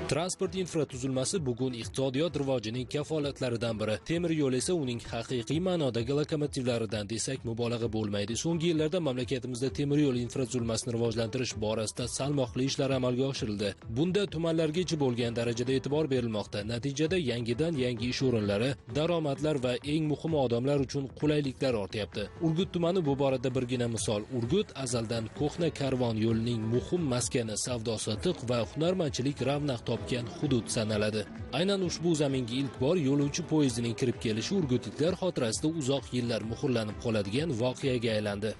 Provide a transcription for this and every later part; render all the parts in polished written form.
Transport infratuzilmasi bugun iqtisodiyot rivojining kafolatlaridan biri. Temir yo'l esa uning haqiqiy ma'nodagi lokomotivlaridan desak mubolag'a bo'lmaydi. So'nggi yillarda mamlakatimizda temir yo'l infratuzilmasini rivojlantirish borasida salmoqli ishlar amalga oshirildi. Bunda tumanlargacha bo'lgan darajada e'tibor berilmoqda. Natijada yangidan yangi ish o'rinlari, daromadlar va eng muhimi odamlar uchun qulayliklar ortyapti. Urgut tumani bu borada birgina misol. Urgut azaldan ko'hna karvon yo'lining muhim maskani, savdo-sotiq va hunarmandchilik ravnaq topgan hudud sanaladi. Aynan ushbu zaminga ilk bor yo'lovchi poyezdining kirib kelishi urgutliklar xotirasida uzoq yillar muhrlanib qoladigan voqeaga aylandi.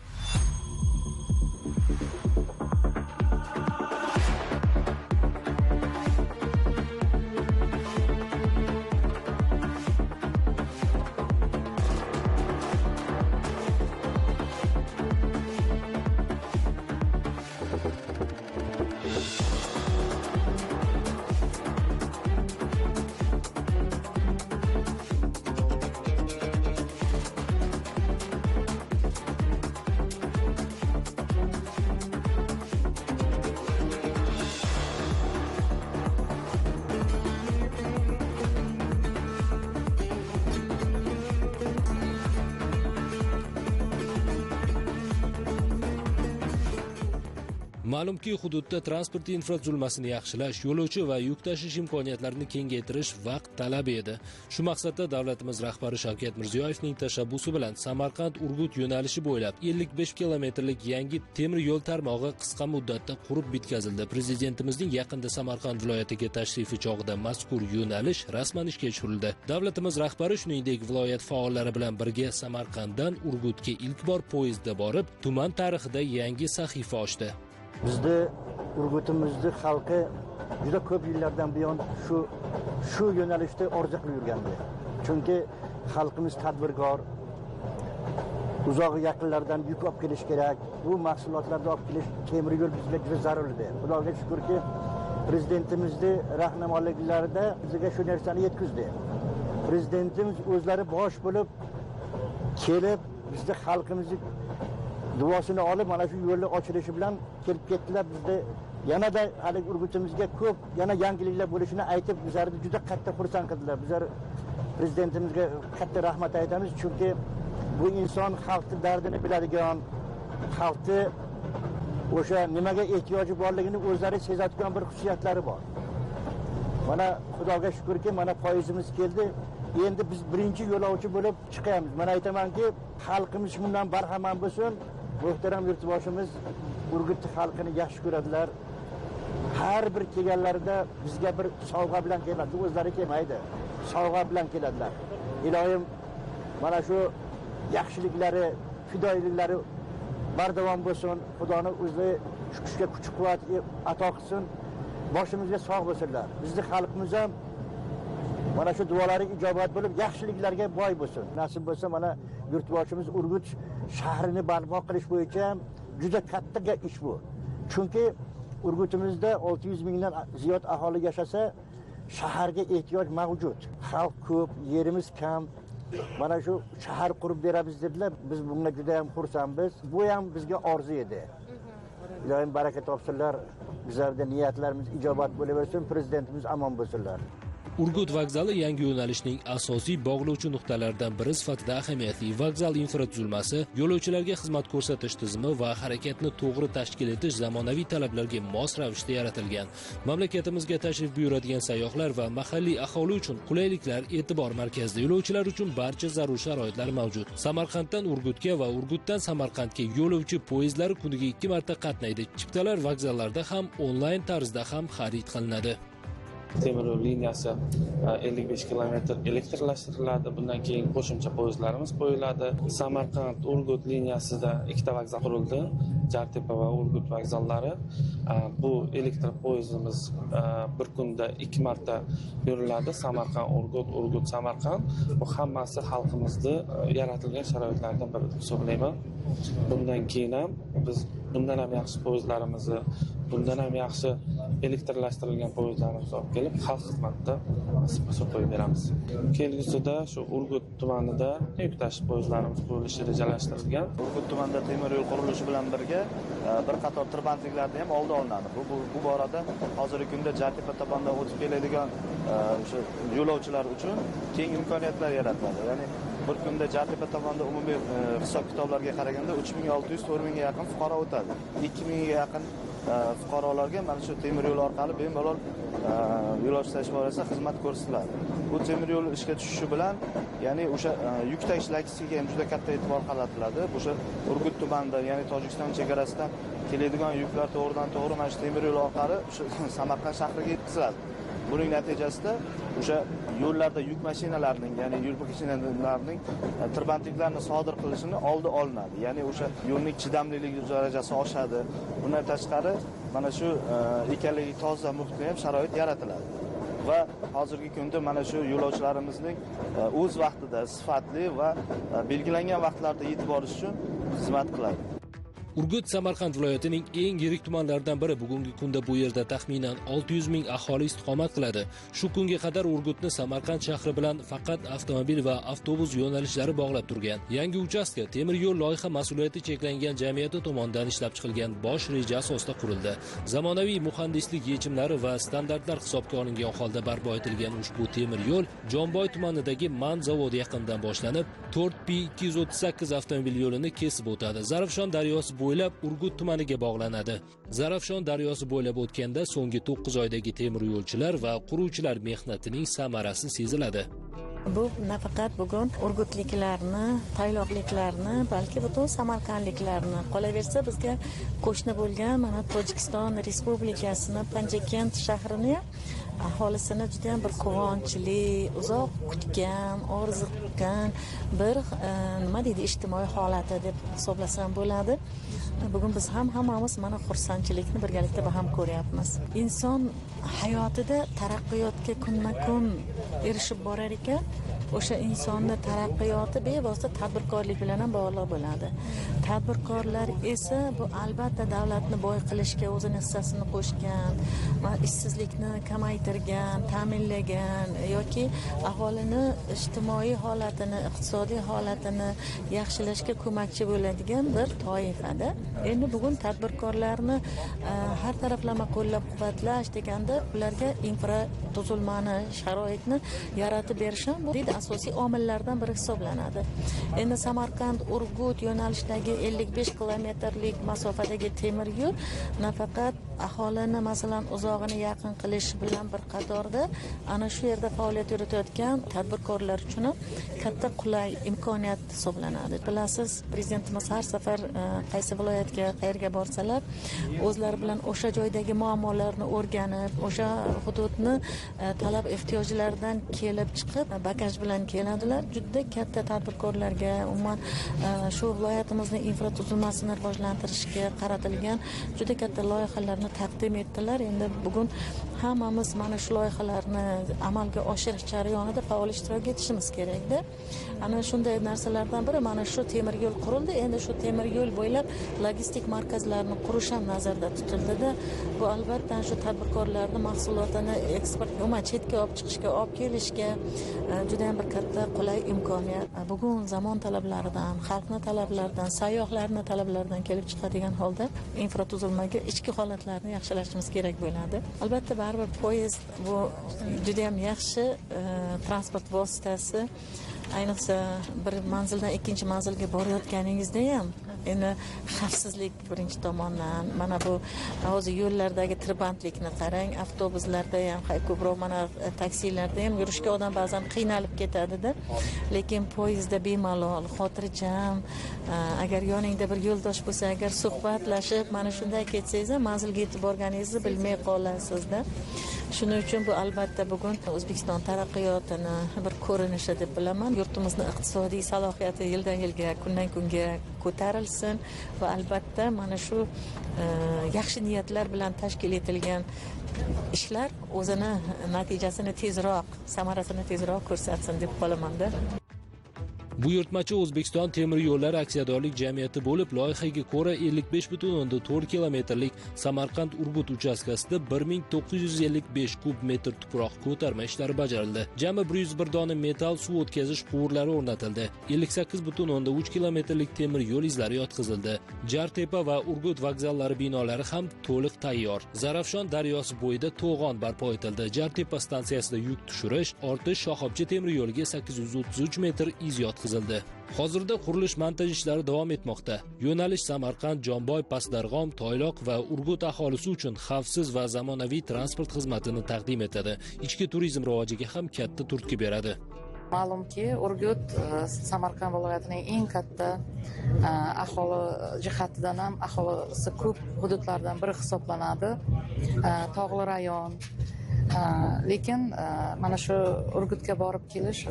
Ma'lumki, hududda transport infratuzilmasini yaxshilash, yo'lovchi va yuk tashish imkoniyatlarini kengaytirish vaqt talabi edi. Shu maqsadda davlatimiz rahbari Shavkat Mirziyoyevning tashabbusi bilan Samarqand-Urgut yo'nalishi bo'ylab 55 kilometrlik yangi temir yo'l tarmog'i qisqa muddatda qurib bitkazildi. Prezidentimizning yaqinda Samarqand viloyatiga tashrifi chog'ida mazkur yo'nalish rasman ishga tushirildi. Davlatimiz rahbari shuningdek viloyat faollari bilan birga Samarqanddan Urgutga ilk bor poyezdda borib, tuman tarixida yangi sahifa ochdi. Bizni Urgutimizni xalqi juda ko'p yillardan buyon shu yo'nalishda orzu qilib yurgandi. Chunki xalqimiz tadbirkor, uzoq yaqinlardan yuk olib kelish kerak. Bu mahsulotlarni olib kelish temir yo'l bizga juda zarur edi. Xudoga shukrki, prezidentimizni rahnamoliklarida bizga shu narsani yetkazdi. Prezidentimiz o'zlari bosh bo'lib kelib, bizni xalqimizni duosini olib, mana shu yo'lni ochilishi bilan kelib ketdilar. Bizda yanada hali Urgutimizga ko'p yana yangiliklar bo'lishini aytib, bizlarni juda katta xursand qildilar. Bizlar prezidentimizga katta rahmat aytamiz, chunki bu inson xalqni dardini biladigan, xalqni o'sha nimaga ehtiyoji borligini o'zlari sezadigan bir xususiyatlari bor. Mana Xudoga shukrki, mana poyezdimiz keldi. Endi biz birinchi yo'lovchi bo'lib chiqamiz. Mana aytamanki, xalqimiz shundan barhamon bo'lsin. Muhtaram yurtboshimiz Urgut xalqini yaxshi ko'radilar. Har bir kelganlarida bizga bir sovg'a bilan keladi, o'zlari kelmaydi. Sovg'a bilan keladilar. Iloyim mana shu yaxshiliklari, fidoyiliklari bardavom bo'lsin. Xudoni o'zi shu kuchga kuch-quvvat ato qilsin. Boshimizga sog' bo'lsinlar. Bizni xalqimiz ham mana shu duolari ijobat bo'lib, yaxshiliklarga boy bo'lsin. Nasib bo'lsa mana yurtboshimiz Urgut shahrini barpo qilish bo'yicha juda katta ish bu. Chunki Urgutimizda 600 mingdan ziyod aholi yashasa, shaharga ehtiyoj mavjud. Xalq ko'p, yerimiz kam. Mana shu shahar qurib beramiz dedilar. Biz bunga juda ham xursandmiz. Bu ham bizga orzu edi. Iloyim baraka topsinlar. Bizlarda niyatlarimiz ijobat bo'laversin, prezidentimiz omon bo'lsinlar. Urgut vokzali yangi yo'nalishning asosiy bog'lovchi nuqtalaridan biri sifatida ahamiyatli. Vokzal infratuzilmasi, yo'lovchilarga xizmat ko'rsatish tizimi va harakatni to'g'ri tashkil etish zamonaviy talablarga mos ravishda yaratilgan. Mamlakatimizga tashrif buyuradigan sayyohlar va mahalliy aholi uchun qulayliklar e'tibor markazida. Yo'lovchilar uchun barcha zarur sharoitlar mavjud. Samarqanddan Urgutga va Urgutdan Samarqandga yo'lovchi poyezdlari kuniga 2 marta qatnaydi. Chiptalar vokzallarda ham, onlayn tarzda ham xarid qilinadi. Temir yo'l liniyasi 55 kilometr elektrlashtiriladi. Bundan keyin qo'shimcha poyezdlarimiz qo'yiladi. Samarqand Urgut liniyasida 2 ta vokzal qurildi. Jartepa va Urgut vokzallari. Bu elektr poyezdimiz bir kunda 2 marta yuriladi. Samarqand Urgut, Urgut Samarqand. Bu hammasi xalqimizni yaratilgan sharoitlardan biri deb hisoblayman. Bundan keyin ham biz bundan ham yaxshi poyezdlarimizni, bundan ham yaxshi elektrlashtirilgan poyezdlarimizni olib kelib, xalq xizmatida nasib bo'lsa qo'yib beramiz. Kelgusida shu Urgut tumanida yuk tashish poyezdlarimiz qo'yilishi rejalashtirilgan. Urgut tumanida temir yo'l qurilishi bilan birga yo'llardagi bir qator tirbandliklarni ham oldi olinadi. Bu borada hozirgi kunda Jartepa tomondan o'tib keladigan o'sha yo'lovchilar uchun keng imkoniyatlar yaratiladi. Ya'ni bir kunda Jartepa tomonda umumiy hisob kitoblarga qaraganda 3600-4000 ga yaqin fuqaro o'tadi. 2000 ga yaqin fuqarolarga mana shu temir yo'l orqali bemalol yo'lovchi tashish borasida xizmat ko'rsatiladi. Bu temir yo'l ishga tushishi bilan, ya'ni o'sha yuk tashish logistikasiga ham juda katta e'tibor qaratiladi. O'sha Urgut tumanidan, ya'ni Tojikiston chegarasidan keladigan yuklar to'g'ridan to'g'ri mana shu temir yo'l orqali o'sha Samarqand shahriga yetkaziladi. Buning natijasida o'sha yo'llarda yuk mashinalarining, ya'ni yuk mashinalarining tirbandliklarni sodir qilishini oldi olinadi. Ya'ni o'sha yo'lning chidamliligi darajasi oshadi. Bundan tashqari mana shu ekologik toza muhitda ham sharoit yaratiladi. Va hozirgi kunda mana shu yo'lovchilarimizning o'z vaqtida sifatli va belgilangan vaqtlarda yetib borish uchun xizmat qiladi. Urgut Samarqand viloyatining eng yirik tumanlaridan biri. Bugungi kunda bu yerda taxminan 600 ming aholi istiqomat qiladi. Shu kunga qadar Urgutni Samarqand shahri bilan faqat avtomobil va avtobus yo'nalishlari bog'lab turgan. Yangi uchastka temir yo'l loyiha mas'uliyati cheklangan jamiyati tomonidan ishlab chiqilgan bosh reja asosida qurildi. Zamonaviy muhandislik yechimlari va standartlar hisobga olingan holda barpo etilgan ushbu temir yo'l Jomboy tumanidagi Man zavodi yaqinidan boshlanib, 4P238 avtomobil yo'lini kesib o'tadi. Zarafshon daryosi bo'ylab Urgut tumaniga bog'lanadi. Zarafshon daryosi bo'ylab o'tganda so'nggi 9 oydagi temir yo'lchilar va quruvchilar mehnatining samarasi seziladi. Bu nafaqat bugun urgutliklarni, tayloqliklarni, balki butun samarqandliklarni, qolaversa bizga qo'shni bo'lgan mana Tojikiston Respublikasini Panjakent shahrini aholisini juda ham bir quvonchli, uzoq kutgan, orziqqan bir nima deydi, ijtimoiy holati deb hisoblasam bo'ladi. Bugun biz ham hammamiz mana xursandchilikni birgalikda baham ko'ryapmiz. Inson hayotida taraqqiyotga kunma-kun erishib borar ekan, o'sha insonni taraqqiyoti bevosita tadbirkorlik bilan ham bog'liq bo'ladi. Tadbirkorlar esa bu albatta davlatni boy qilishga o'zini hissasini qo'shgan, ishsizlikni kamaytirgan, ta'minlagan yoki aholini ijtimoiy holatini, iqtisodiy holatini yaxshilashga ko'makchi bo'ladigan bir toifada. Endi bugun tadbirkorlarni har taraflama qo'llab-quvvatlash deganda ularga infratuzilmani, sharoitni yaratib berish ham bu asosiy omillardan biri hisoblanadi. Endi Samarqand Urgut yo'nalishidagi 55 kilometrlik masofadagi temir yo'l nafaqat aholini masalan uzog'ini yaqin qilish bilan bir qatorda ana shu yerda faoliyat yuritayotgan tadbirkorlar uchun ham katta qulay imkoniyat hisoblanadi. Bilasiz, prezidentimiz har safar qaysi viloyatga, qayerga borsalar, o'zlari bilan o'sha joydagi muammolarni o'rganib, o'sha hududni talab ehtiyojlaridan kelib chiqib bagaj bilan keladilar. Juda katta tadbirkorlarga, umuman shu viloyatimizni infratuzilmasini rivojlantirishga qaratilgan juda katta loyihalarni taqdim etdilar. Endi bugun hammamiz mana shu loyihalarni amalga oshirish jarayonida faol ishtirok etishimiz kerakda. Ana shunday narsalardan biri mana shu temir yo'l qurildi. Endi shu temir yo'l bo'ylab logistik markazlarni qurish ham nazarda tutildida. Bu albatta shu tadbirkorlarni mahsulotini eksport, umuman chetga olib chiqishga, olib kelishga juda ham bir katta qulay imkoniyat. Bugun zamon talablaridan, xalqning talablaridan, sayyohlarning talablaridan kelib chiqadigan holda infratuzilmaga ichki holatlarni yaxshilashimiz kerak bo'ladi. Albatta baribir poyezd bu juda ham yaxshi transport vositasi. Ayniqsa bir manzildan ikkinchi manzilga borayotganingizda ham endi xavfsizlik birinchi tomondan, mana bu hozir yo'llardagi tirbandlikni qarang, avtobuslarda ham, ko'proq mana taksilarda ham yurishga odam ba'zan qiynalib ketadi-da. Lekin poyezdda bemalol, xotirjam, agar yoningda bir yo'ldosh bo'lsa, agar suhbatlashib mana shunday ketsangiz ham manzilga yetib borganingizni bilmay qolasizda. Shuning uchun bu albatta bugun O'zbekiston taraqqiyotini bir ko'rinishi deb bilaman. Yurtimizni iqtisodiy salohiyati yildan yilga, kundan kunga ko'tarilsin va albatta mana shu yaxshi niyatlar bilan tashkil etilgan ishlar o'zini natijasini tezroq, samarasini tezroq ko'rsatsin deb qolamanda. Buyurtmachi O'zbekiston temir yo'llari aksiyadorlik jamiyati bo'lib, loyihaga ko'ra 55,4 kilometrlik Samarqand-Urgut uchastkasida 1955 kub metr tuproq ko'tarma ishlari bajarildi. Jami 101 dona metall suv o'tkazish quvurlari o'rnatildi. 58,3 kilometrlik temir yo'l izlari yotqizildi. Jartepa va Urgut vokzallari binolari ham to'liq tayyor. Zarafshon daryosi bo'yida to'g'on barpo etildi. Jartepa stansiyasida yuk tushirish, ortish shoxobcha temir yo'liga 833 metr iz yotqizildi. Hozirda qurilish montaj ishlari davom etmoqda. Yo'nalish Samarqand, Jomboy, Pastdarg'om, Toyloq va Urgut aholisi uchun xavfsiz va zamonaviy transport xizmatini taqdim etadi. Ichki turizm rivojiga ham katta turtki beradi. Ma'lumki, Urgut Samarqand viloyatining eng katta aholi jihatidan ham aholisi ko'p hududlardan biri hisoblanadi. Tog'li rayon. Lekin mana shu Urgutga borib kelish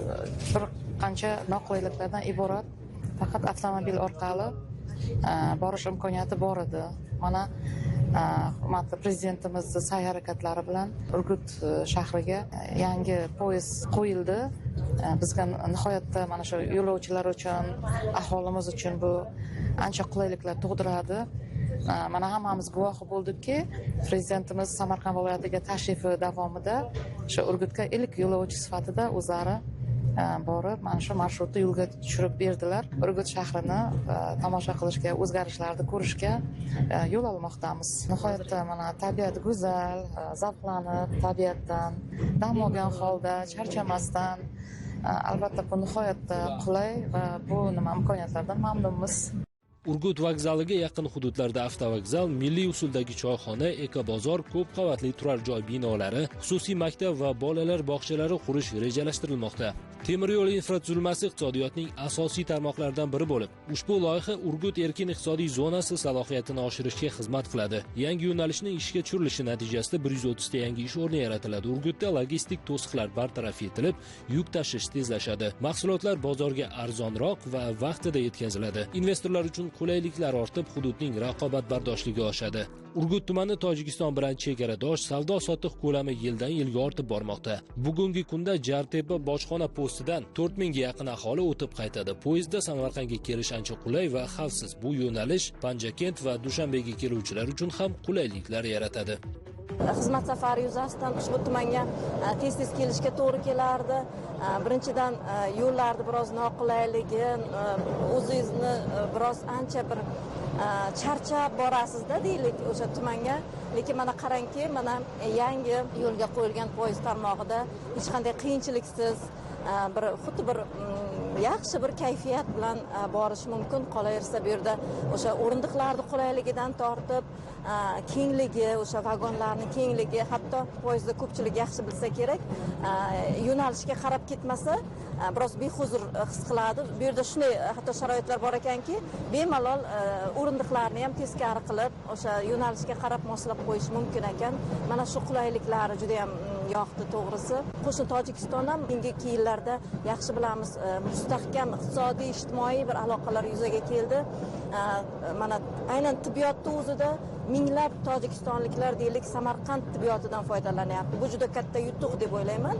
bir qancha noqulayliklardan iborat. Faqat avtomobil orqali borish imkoniyati bor edi. Mana hurmatli prezidentimizning sa'y-harakatlari bilan Urgut shahriga yangi poyezd qo'yildi. Bizga nihoyatda mana shu yo'lovchilar uchun, aholimiz uchun bu ancha qulayliklar tug'diradi. Mana hammamiz guvohi bo'ldikki, prezidentimiz Samarqand viloyatiga tashrifi davomida o'sha Urgutga ilk yo'lovchi sifatida o'zlari borib, mana shu marshrutni yo'lga tushirib berdilar. Urgut shahrini tomosha qilishga, o'zgarishlarni ko'rishga yo'l olmoqdamiz. Nihoyatda mana tabiat go'zal, zavqlanib, tabiatdan dam olgan holda, charchamasdan, albatta bu nihoyatda qulay va bu nima imkoniyatlardan mamnunmiz. Urgut vokzaliga yaqin hududlarda avtovokzal, milliy usuldagi choyxona, ekobozor, ko'p qavatli turar joy binolari, xususiy maktab va bolalar bog'chalari qurish rejalashtirilmoqda. Temir yo'l infratuzilmasi iqtisodiyotning asosiy tarmoqlaridan biri bo'lib, ushbu loyiha Urgut erkin iqtisodiy zonasi salohiyatini oshirishga xizmat qiladi. Yangi yo'nalishning ishga tushirilishi natijasida 130 ta yangi ish o'rni yaratiladi. Urgutda logistik to'siqlar bartaraf etilib, yuk tashish tezlashadi. Mahsulotlar bozorga arzonroq va vaqtida yetkaziladi. Investorlar uchun qulayliklar ortib, hududning raqobatbardoshligi oshadi. Urgut tumani Tojikiston bilan chegaradosh, savdo-sotiq ko'lami yildan yilga ortib bormoqda. Bugungi kunda Jartepa bojxona postidan 4000 ga yaqin aholi o'tib qaytadi. Poyezdda Samarqandga kelish ancha qulay va xavfsiz. Bu yo'nalish Panjakent va Dushanbega keluvchilar uchun ham qulayliklar yaratadi. Xizmat safari yuzasidan ushbu tumanga tez-tez kelishga to'g'ri kelardi. Birinchidan yo'llarda biroz noqulayligi, o'zingizni biroz ancha bir charchab borasizda deylik o'sha tumanga. Lekin mana qarangki, mana yangi yo'lga qo'yilgan poyezd tarmog'ida hech qanday qiyinchiliksiz bir xuddi bir yaxshi bir kayfiyat bilan borish mumkin. Qolaversa bu yerda o'sha o'rindiqlarning qulayligidan tortib, kengligi, o'sha vagonlarning kengligi, hatto poyezdda ko'pchilik yaxshi bilsa kerak, yo'nalishga qarab ketmasa biroz behuzur his qiladi. Bu yerda shunday hatto sharoitlar bor ekanki, bemalol o'rindiqlarni ham teskari qilib, o'sha yo'nalishga qarab moslab qo'yish mumkin ekan. Mana shu qulayliklari juda ham yoqdi to'g'risi. Qo'shni Tojikiston ham keyingi yillarda yaxshi bilamiz, mustahkam iqtisodiy, ijtimoiy bir aloqalar yuzaga keldi. Mana aynan tibbiyotda o'zida minglab tojikistonliklar deylik Samarqand tibbiyotidan foydalanyapti. Bu juda katta yutuq deb o'ylayman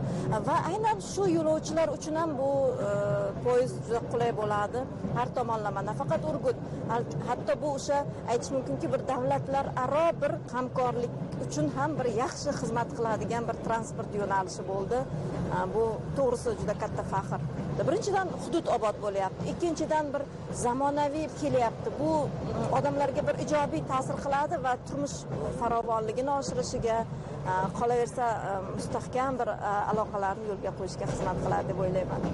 va aynan shu yo'lovchilar uchun ham bu poyezd juda qulay bo'ladi har tomonlama. Nafaqat Urgut, hatto bu o'sha aytish mumkinki bir davlatlararo bir hamkorlik uchun ham bir yaxshi xizmat qiladigan bir transport yo'nalishi bo'ldi. Bu to'g'risi juda katta faxr. Birinchidan hudud obod bo'lyapti, ikkinchidan bir zamonaviy kelyapti. Bu odamlarga bir ijobiy ta'sir qiladi va turmush farovonligini oshirishiga, qolaversa mustahkam bir aloqalarni yo'lga qo'yishga xizmat qiladi deb o'ylayman.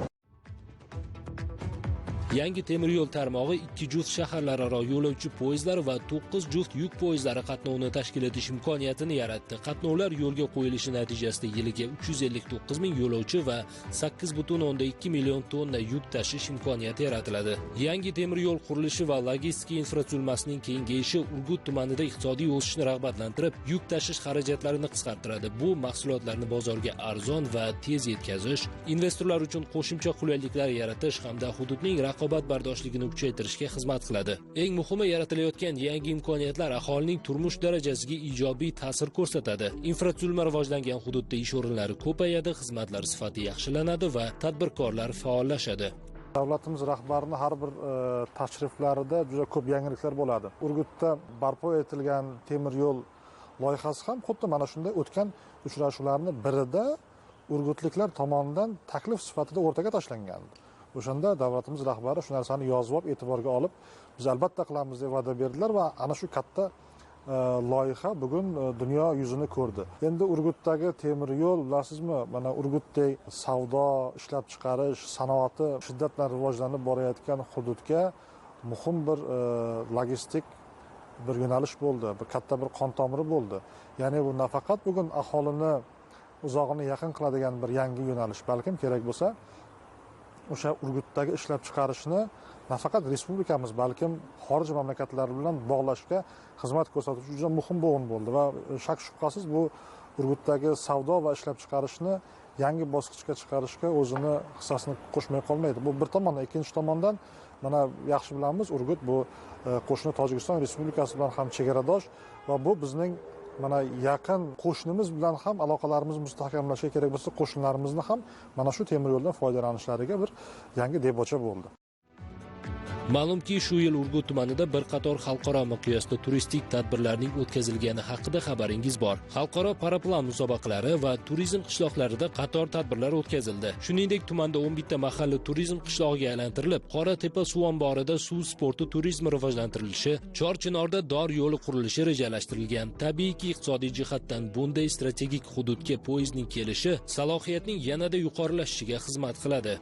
Yangi temir yo'l tarmog'i 2 juft shaharlararo yo'lovchi poyezdlari va 9 juft yuk poyezdlari qatnovini tashkil etish imkoniyatini yaratdi. Qatnovlar yo'lga qo'yilishi natijasida yiliga 359 ming yo'lovchi va 8,2 million tonna yuk tashish imkoniyati yaratiladi. Yangi temir yo'l qurilishi va logistika infratuzilmasining kengayishi Urgut tumanida iqtisodiy o'sishni rag'batlantirib, yuk tashish xarajatlarini qisqartiradi. Bu mahsulotlarni bozorga arzon va tez yetkazish, investorlar uchun qo'shimcha qulayliklar yaratish hamda hududning raqobatbardoshligini kuchaytirishga xizmat qiladi. Eng muhimi, yaratilayotgan yangi imkoniyatlar aholining turmush darajasiga ijobiy ta'sir ko'rsatadi. Infratuzilma rivojlangan hududda ish o'rinlari ko'payadi, xizmatlar sifati yaxshilanadi va tadbirkorlar faollashadi. Davlatimiz rahbarini har bir tashriflarida juda ko'p yangiliklar bo'ladi. Urgutda barpo etilgan temir yo'l loyihasi ham xuddi mana shunday o'tgan uchrashuvlarni birida urgutliklar tomonidan taklif sifatida o'rtaga tashlangandi. O'shanda davlatimiz rahbari shu narsani yozib olib, e'tiborga olib, biz albatta qilamiz deb va'da berdilar va ana shu katta loyiha bugun dunyo yuzini ko'rdi. Endi Urgutdagi temir yo'l, bilasizmi, mana Urgutdek savdo, ishlab chiqarish sanoati shiddat bilan rivojlanib borayotgan hududga muhim bir logistik bir yo'nalish bo'ldi, bir katta bir qon tomiri bo'ldi. Ya'ni bu nafaqat bugun aholini uzog'ini yaqin qiladigan bir yangi yo'nalish, balkim kerak bo'lsa o'sha Urgutdagi ishlab chiqarishni nafaqat respublikamiz, balkim xorij mamlakatlari bilan bog'lashga xizmat ko'rsatuvchi juda muhim bo'g'in bo'ldi va shak shubhasiz bu Urgutdagi savdo va ishlab chiqarishni yangi bosqichga chiqarishga o'zini hissasini qo'shmay qolmaydi. Bu bir tomondan, ikkinchi tomondan mana yaxshi bilamiz, Urgut bu qo'shni Tojikiston Respublikasi bilan ham chegaradosh va bu bizning mana yaqin qo'shnimiz bilan ham aloqalarimizni mustahkamlashga kerak bo'lsa, qo'shnilarimizni ham mana shu temir yo'ldan foydalanishlariga bir yangi debocha bo'ldi. Ma'lumki, shu yil Urgut tumanida bir qator xalqaro miqyosda turistik tadbirlarning o'tkazilgani haqida xabaringiz bor. Xalqaro paraplan musobaqalari va turizm qishloqlarida qator tadbirlar o'tkazildi. Shuningdek, tumanda 11 ta mahalla turizm qishlog'iga aylantirilib, Qoratepa suv omborida suv sporti turizmi rivojlantirilishi, Chorchinorda dor yo'li qurilishi rejalashtirilgan. Tabiiyki, iqtisodiy jihatdan bunday strategik hududga poyezdning kelishi salohiyatning yanada yuqorilashishiga xizmat qiladi.